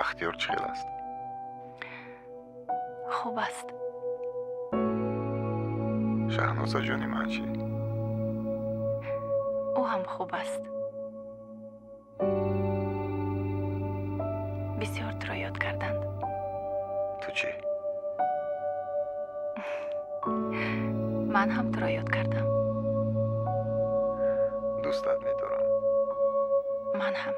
Бахтиёр чӣ хел аст? Хуб аст. Шаҳнозаҷони ман чӣ? Ӯ ҳам хуб аст. Бисёр туро ёд карданд. Ту чӣ? Ман ҳам туро ёд кардам. Дӯстат медорам. Ман ҳам.